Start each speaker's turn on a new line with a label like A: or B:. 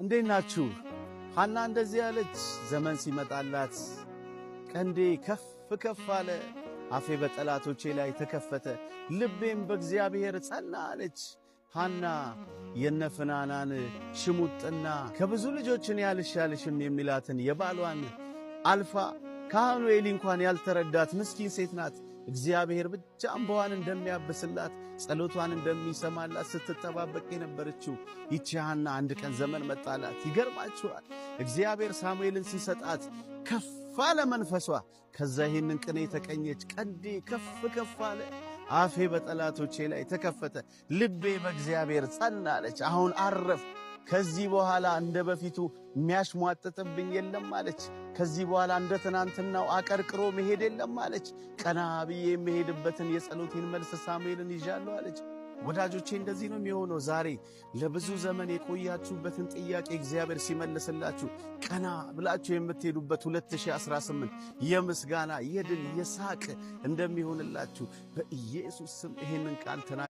A: እንዴት ናችሁ? ሐና እንደዚህ ያለች ዘመን ሲመጣላት ቀንዴ ከፍ ከፍ አለ፣ አፌ በጠላቶቼ ላይ ተከፈተ፣ ልቤም በእግዚአብሔር ጸና አለች። ሐና የነፍናናን ሽሙጥና ከብዙ ልጆችን ያልሻልሽም የሚላትን የባሏን አልፋ ካህኑ ኤሊ እንኳን ያልተረዳት ምስኪን ሴት ናት። እግዚአብሔር ብቻ እንባዋን እንደሚያብስላት ጸሎቷን እንደሚሰማላት ስትጠባበቅ የነበረችው ይቺ ሐና አንድ ቀን ዘመን መጣላት። ይገርማችኋል። እግዚአብሔር ሳሙኤልን ሲሰጣት ከፍ አለ መንፈሷ። ከዛ ይህንን ቅኔ ተቀኘች። ቀንዴ ከፍ ከፍ አለ፣ አፌ በጠላቶቼ ላይ ተከፈተ፣ ልቤ በእግዚአብሔር ጸና አለች። አሁን አረፍ ከዚህ በኋላ እንደ በፊቱ የሚያሽሟጥጥብኝ የለም አለች። ከዚህ በኋላ እንደ ትናንትናው አቀርቅሮ መሄድ የለም አለች። ቀና ብዬ የምሄድበትን የጸሎቴን መልስ ሳሙኤልን ይዣለሁ አለች። ወዳጆቼ እንደዚህ ነው የሚሆነው። ዛሬ ለብዙ ዘመን የቆያችሁበትን ጥያቄ እግዚአብሔር ሲመልስላችሁ ቀና ብላችሁ የምትሄዱበት 2018 የምስጋና የድል የሳቅ እንደሚሆንላችሁ በኢየሱስ ስም ይሄንን ቃል ተና